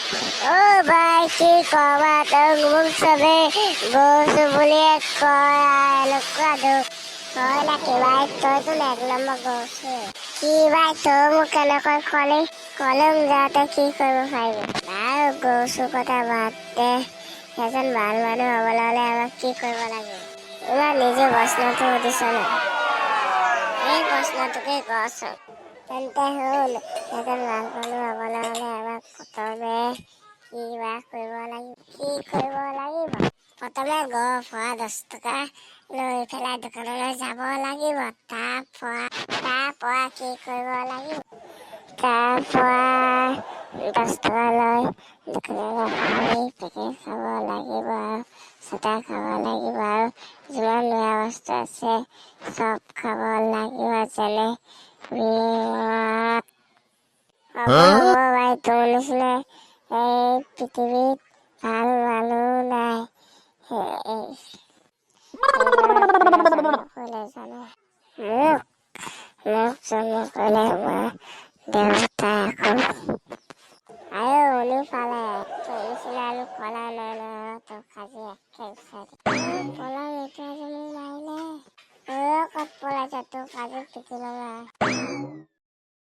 অ' ভাই, কি কবা তোক, মোক চবে গৰু বুলিয়ে কয়। এনেকুৱা দুখ হয় নেকি ভাই? তইতো এক নম্বৰ গৰু। কি ভাই, তই মোক কেনেকৈ কলি? কলেম যাওঁতে কি কৰিব পাৰিবি? বাৰু, গৰু কথা বাদ দে। এজন ভাল মানুহ হ'বলৈ হ'লে আমাক কি কৰিব লাগিব? ইমান নিজে প্ৰশ্নটো সুধিছ নে? এই প্ৰশ্নটোকে কচোন। তেন্তে শুন, এজন ভাল মানুহ হ'বলৈ হ'লে আমাক প্ৰথমে কি বা কৰিব লাগিব? কি কৰিব লাগিব? প্ৰথমে ঘৰৰ পৰা 10 টকা লৈ পেলাই দোকানলৈ যাব লাগিব। তাৰ পৰা কি কৰিব লাগিব? তাৰ পৰা 10 টকা লৈ দোকানলৈ আহি পেকেট খাব লাগিব আৰু চাটা খাব লাগিব আৰু যিমান বেয়া বস্তু আছে চব খাব লাগিব, যেনে মদ। হ'ব হ'ব ভাই, তোৰ নিচিনা এই পৃথিৱীত ভাল মানুহ নাই। জন্ম কৰিলে জানো? মোক জন্ম কৰিলে মা দেউতাই আকৌ। আৰু শুনি পালে, তোৰ নিচিনা আৰু কলা নাই নহয়। তোক আজি একে বিচাৰি পলাম। এইটো আজি মোক মাৰিলে। অ', ক'ত পলাইছ? তোক আজি পিটি ল'ম।